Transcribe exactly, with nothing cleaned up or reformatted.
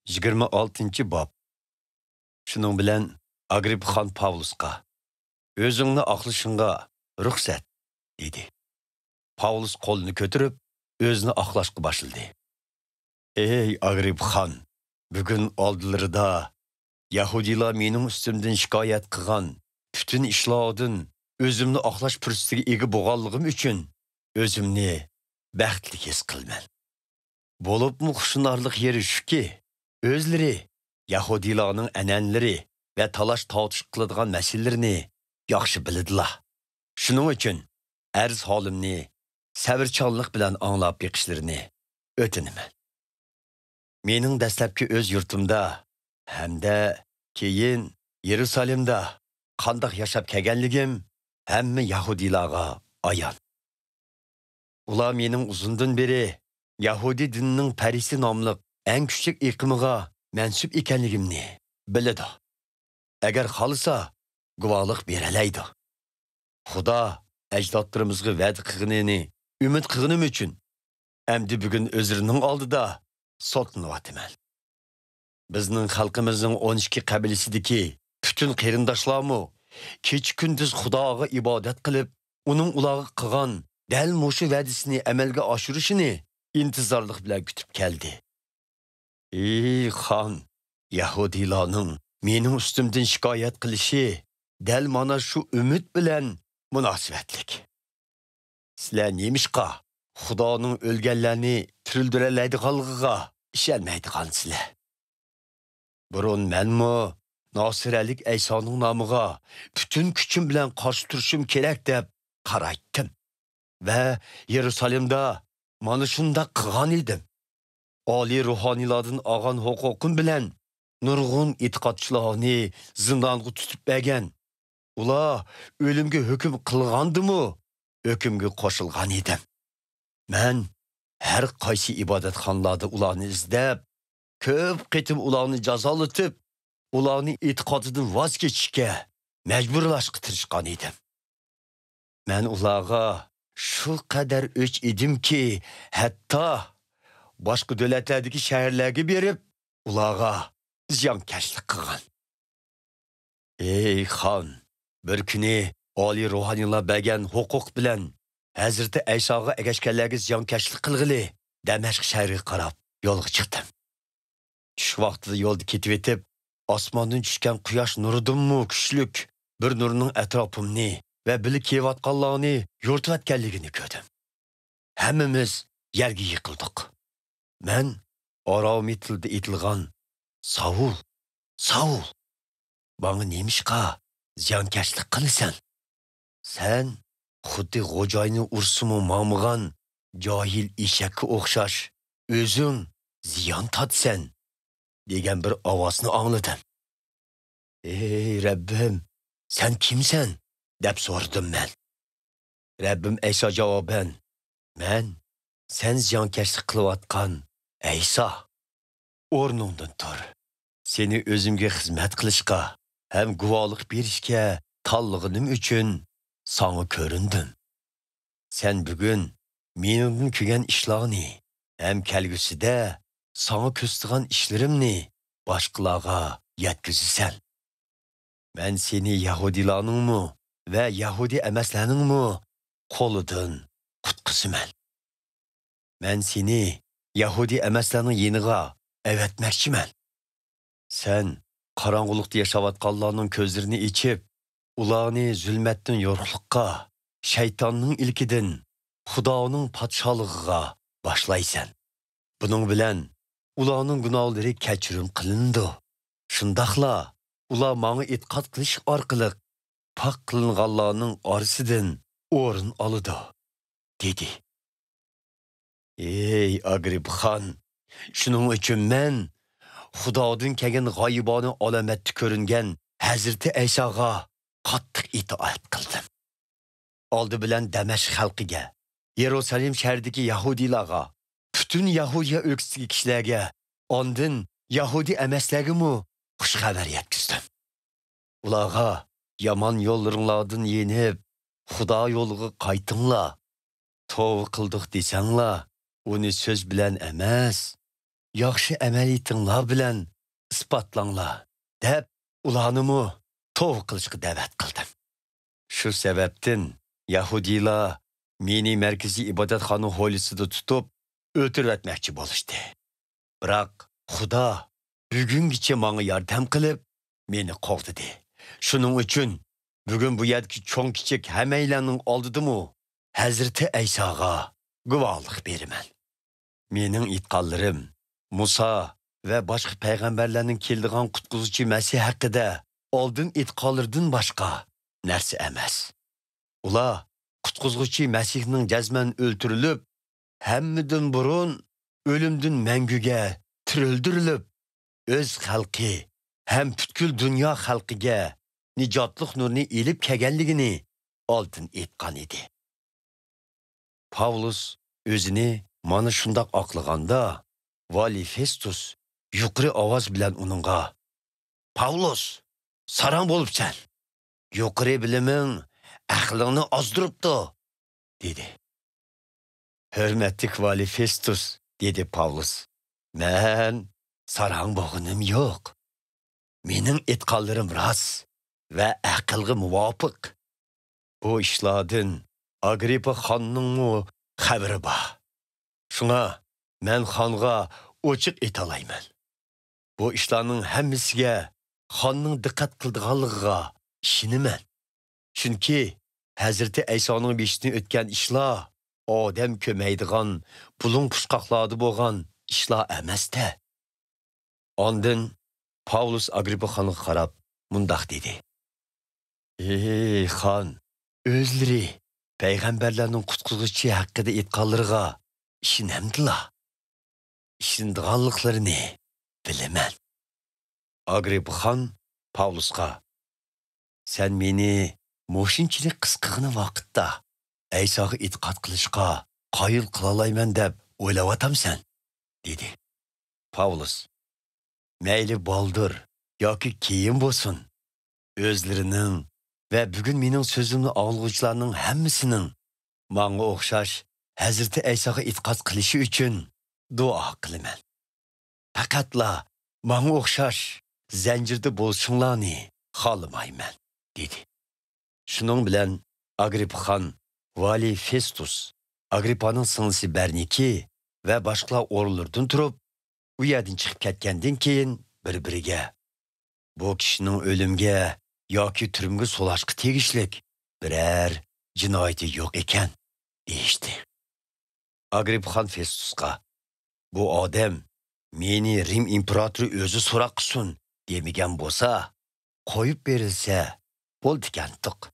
يىگىرمە ئالتىنچى باب. شۇنىڭ بىلەن ئاگرىپپا خان پاۋلۇسقا، «ئۆزۈڭنى ئاقلىشىڭغا رۇخسەت» دېدى. پاۋلۇس قولىنى كۆتۈرۈپ، ئۆزىنى ئاقلاشقا باشلىدى. «ئەي ئاگرىپپا خان، بۈگۈن ئالدىلىرىدا يەھۇدىيلار مېنىڭ ئۈستۈمدىن شىكايەت قىلغان پۈتۈن ئىشلاردىن ئۆزۈمنى ئاقلاش پۇرسىتىگە ئىگە بولغانلىقىم ئۈچۈن ئۆزۈمنى بەختلىك ھېس قىلىمەن. بولۇپمۇ خۇشاللىق يېرى شۇكى، ئۆزلىرى يەھۇدىيلارنىڭ ئەنئەنىلىرى ۋە تالاش-تارتىش قىلىدىغان مەسىلىلىرىنى ياخشى بىلىدىلا. شۇنىڭ ئۈچۈن ئەرز ھالىمنى سەۋرچانلىق بىلەن ئاڭلاپ بېقىشلىرىنى ئۆتۈنىمەن. مېنىڭ دەسلەپكى ئۆز يۇرتۇمدا ھەمدە كېيىن يېرۇسالېمدا قانداق ياشاپ كەلگەنلىكىم ھەممە يەھۇدىيلارغا ئايان. ئۇلار مېنىڭ ئۇزۇندىن بېرى يەھۇدىي دىنىنىڭ پەرىسى ناملىق ئەڭ كۈچلۈك ئېقىمىغا مەنسۇپ ئىكەنلىكىمنى بىلىدۇ. ئەگەر خالىسا، گۇۋاھلىق بېرەلەيدۇ. خۇدا ئەجدادلىرىمىزغا ۋەدە قىلغىنىنى ئۈمىد قىلغىنىم ئۈچۈن، ئەمدى بۈگۈن ئۆزلىرىنىڭ ئالدىدا سوتلىنىۋاتىمەن. بىزنىڭ خەلقىمىزنىڭ ئون ئىككى قەبىلىسىدىكى پۈتۈن قېرىنداشلارمۇ كېچە-كۈندۈز خۇداغا ئىبادەت قىلىپ، ئۇنىڭ ئۇلارغا قىلغان دەل مۇشۇ ۋەدىسىنى ئەمەلگە ئاشۇرۇشىنى ئىنتىزارلىق بىلەن كۈتۈپ كەلدى. ئى خان، يەھۇدىيلارنىڭ مېنىڭ ئۈستۈمدىن شىكايەت قىلىشى دەل مانا شۇ ئۈمىد بىلەن مۇناسىۋەتلىك. سىلەر نېمىشقا خۇدانىڭ ئۆلگەنلەرنى تىرىلدۈرەلەيدىغانلىقىغا ئىشەنمەيدىغانسىلەر؟ بۇرۇن مەنمۇ ناسىرەلىك ئەيسانىڭ نامىغا پۈتۈن كۈچۈم بىلەن قارشى تۇرۇشۇم كېرەك دەپ قارايتتىم ۋە يېرۇسالېمدا مانا شۇنداق قىلغان ئىدىم. ئالىي روھانىيلاردىن ئالغان ھوقۇقۇم بىلەن نۇرغۇن ئېتىقادچىلارنى زىندانغا تۇتۇپ بەرگەن، ئۇلار ئۆلۈمگە ھۆكۈم قىلغاندىمۇ ھۆكۈمگە قوشۇلغان ئىدىم. مەن ھەر قايسى ئىبادەتخانىلاردا ئۇلارنى ئىزدەپ، كۆپ قېتىم ئۇلارنى جازالىتىپ، ئۇلارنى ئېتىقادىدىن ۋاز كېچىشكە مەجبۇرلاشقا تىرىشقان ئىدىم. مەن ئۇلارغا شۇ قەدەر ئۆچ ئىدىمكى، ھەتتا باشقا دۆلەتلەردىكى شەھەرلەرگە بېرىپ، ئۇلارغا زىيانكەشلىك قىلغان. ئەي خان، بىر كۈنى ئالىي روھانىيلار بەرگەن ھوقۇق بىلەن ھەزرىتى ئەيساغا ئەگەشكەنلەرگە زىيانكەشلىك قىلغىلى دەمەشق شەھىرىگە قاراپ يولغا چىقتىم. چۈش ۋاقتىدا يولدا كېتىۋېتىپ، ئاسماندىن چۈشكەن قۇياش نۇرىدىنمۇ كۈچلۈك بىر نۇرنىڭ ئەتراپىمنى ۋە بىللە كېلىۋاتقانلارنى يورۇتۇۋەتكەنلىكىنى كۆردۈم. ھەممىمىز يەرگە يىقىلدۇق. مەن ئارامىي تىلدا ئېيتىلغان، «ساۋۇل، ساۋۇل! ماڭا نېمىشقا زىيانكەشلىك قىلىسەن؟ سەن خۇددى غوجاينى ئۇرسىمۇ ماڭمىغان جاھىل ئېشەككە ئوخشاش، ئۆزۈڭ زىيان تارتىسەن» دېگەن بىر ئاۋازنى ئاڭلىدىم. «ئەي رەببىم، سەن كىمسەن؟» دەپ سورىدىم مەن. رەببىم ئەيسا جاۋابەن، «مەن سەن زىيانكەشلىك قىلىۋاتقان ئەيسا. ئورنۇڭدىن تۇر. سېنى ئۆزۈمگە خىزمەت قىلىشقا ھەم گۇۋاھلىق بېرىشكە تاللىغىنىم ئۈچۈن ساڭا كۆرۈندۈم. سەن بۈگۈن مېنىڭدىن كۆرگەن ئىشلارنى ھەم كەلگۈسىدە ساڭا كۆرسىتىدىغان ئىشلىرىمنى باشقىلارغا يەتكۈزىسەن. مەن سېنى يەھۇدىيلارنىڭمۇ ۋە يەھۇدىي ئەمەسلەرنىڭمۇ قولىدىن قۇتقۇزىمەن. مەن سېنى يەھۇدىي ئەمەسلەرنىڭ يېنىغا ئەۋەتمەكچىمەن. سەن قاراڭغۇلۇقتا ياشاۋاتقانلارنىڭ كۆزلىرىنى ئېچىپ، ئۇلارنى زۇلمەتتىن يورۇقلۇققا، شەيتاننىڭ ئىلكىدىن خۇدانىڭ پادىشاھلىقىغا باشلايسەن. بۇنىڭ بىلەن ئۇلارنىڭ گۇناھلىرى كەچۈرۈم قىلىنىدۇ. شۇنداقلا ئۇلار ماڭا ئېتىقاد قىلىش ئارقىلىق پاك قىلىنغانلارنىڭ ئارىسىدىن ئورۇن ئالىدۇ» دېدى. ئەي ئاگرىپپا خان، شۇنىڭ ئۈچۈن مەن خۇدادىن كەلگەن غايىبانە ئالامەتتە كۆرۈنگەن ھەزرىتى ئەيساغا قاتتىق ئىتائەت قىلدىم. ئالدى بىلەن دەمەشق خەلقىگە، يېرۇسالېم شەھىرىدىكى يەھۇدىيلارغا، پۈتۈن يەھۇدىيە ئۆلكىسىدىكى كىشىلەرگە، ئاندىن يەھۇدىي ئەمەسلەرگىمۇ خۇش خەۋەر يەتكۈزدۈم. ئۇلارغا، «يامان يوللىرىڭلاردىن يېنىپ، خۇدا يولىغا قايتىڭلار. توۋا قىلدۇق دېسەڭلار، ئۇنى سۆز بىلەن ئەمەس، ياخشى ئەمەلىيىتىڭلار بىلەن ئىسپاتلاڭلار» دەپ، ئۇلارنىمۇ توۋا قىلىشقا دەۋەت قىلدىم. شۇ سەۋەبتىن يەھۇدىيلار مېنى مەركىزىي ئىبادەتخانا ھويلىسىدا تۇتۇپ، ئۆلتۈرۈۋەتمەكچى بولۇشتى. بىراق خۇدا بۈگۈنگىچە ماڭا ياردەم قىلىپ، مېنى قوغدىدى. شۇنىڭ ئۈچۈن بۈگۈن بۇ يەردىكى چوڭ-كىچىك ھەممەيلەننىڭ ئالدىدىمۇ ھەزرىتى ئەيساغا گۇۋاھلىق بېرىمەن. مېنىڭ ئېيتقانلىرىم مۇسا ۋە باشقا پەيغەمبەرلەرنىڭ كېلىدىغان قۇتقۇزغۇچى مەسىھ ھەققىدە ئالدىن ئېيتقانلىرىدىن باشقا نەرسە ئەمەس. ئۇلار قۇتقۇزغۇچى مەسىھنىڭ جەزمەن ئۆلتۈرۈلۈپ، ھەممىدىن بۇرۇن ئۆلۈمدىن مەڭگۈگە تىرىلدۈرۈلۈپ، ئۆز خەلقى ھەم پۈتكۈل دۇنيا خەلقىگە نىجاتلىق نۇرنى ئېلىپ كەلگەنلىكىنى ئالدىن ئېيتقان ئىدى. پاۋلۇس ئۆزىنى مانا شۇنداق ئاقلىغاندا، ۋالىي فېستۇس يۇقىرى ئاۋاز بىلەن ئۇنىڭغا: «پاۋلۇس، ساراڭ بولۇپسەن! يۇقىرى بىلىمىڭ ئەقلىڭنى ئازدۇرۇپتۇ!» دېدى. «ھۆرمەتلىك ۋالىي فېستۇس»، دېدى پاۋلۇس، «مەن ساراڭ بولغىنىم يوق. مېنىڭ ئېيتقانلىرىم راست ۋە ئەقىلگە مۇۋاپىق. بۇ ئىشلاردىن ئاگرىپپا خاننىڭمۇ خەۋىرى بار. شۇڭا مەن خانغا ئوچۇق ئېيتالايمەن. بۇ ئىشلارنىڭ ھەممىسىگە خاننىڭ دىققەت قىلىدىغانلىقىغا ئىشىنىمەن. چۈنكى ھەزرىتى ئەيسانىڭ بېشىدىن ئۆتكەن ئىشلار ئادەم كۆرمەيدىغان بۇلۇڭ پۇچقاقلاردا بولغان ئىشلار ئەمەستە.» ئاندىن پاۋلۇس ئاگرىپپا خانغا قاراپ مۇنداق دېدى: «ئى خان، ئۆزلىرى پەيغەمبەرلەرنىڭ قۇتقۇزغۇچى ھەققىدە ئېيتقانلىرىغا ئىشىنەمدىلا؟ ئىشىنىدىغانلىقلىرىنى بىلىمەن.» ئاگرىپپا خان پاۋلۇسقا: «سەن مېنى مۇشۇنچىلىك قىسقىغىنە ۋاقىتتا ئەيساغا ئېتىقاد قىلىشقا قايىل قىلالايمەن دەپ ئويلاۋاتامسەن؟» دېدى. پاۋلۇس: «مەيلى بالدۇر ياكى كېيىن بولسۇن، ئۆزلىرىنىڭ ۋە بۈگۈن مېنىڭ سۆزۈمنى ئاڭلىغۇچىلارنىڭ ھەممىسىنىڭ ماڭا ئوخشاش ھەزرىتى ئەيساغا ئېتىقاد قىلىشى ئۈچۈن دۇئا قىلىمەن. پەقەتلا ماڭا ئوخشاش زەنجىردە بولۇشۇڭلارنى خالىمايمەن» دېدى. شۇنىڭ بىلەن ئاگرىپپا خان ۋالىي فېستۇس، ئاگرىپپانىڭ سىڭلىسى بەرنىكې ۋە باشقىلار ئورۇنلىرىدىن تۇرۇپ، ئۇ يەردىن چىقىپ كەتكەندىن كېيىن، بىر-بىرىگە: «بۇ كىشىنىڭ ئۆلۈمگە ياكى تۈرمىگە سولاشقا تېگىشلىك بىرەر جىنايىتى يوق ئىكەن» دېيىشتى. ئاگرىپپا خان فېستۇسقا: «بۇ ئادەم مېنى رىم ئىمپېراتورى ئۆزى سوراق قىلسۇن دېمىگەن بولسا، قويۇپ بېرىلسە بولىدىكەنتۇق.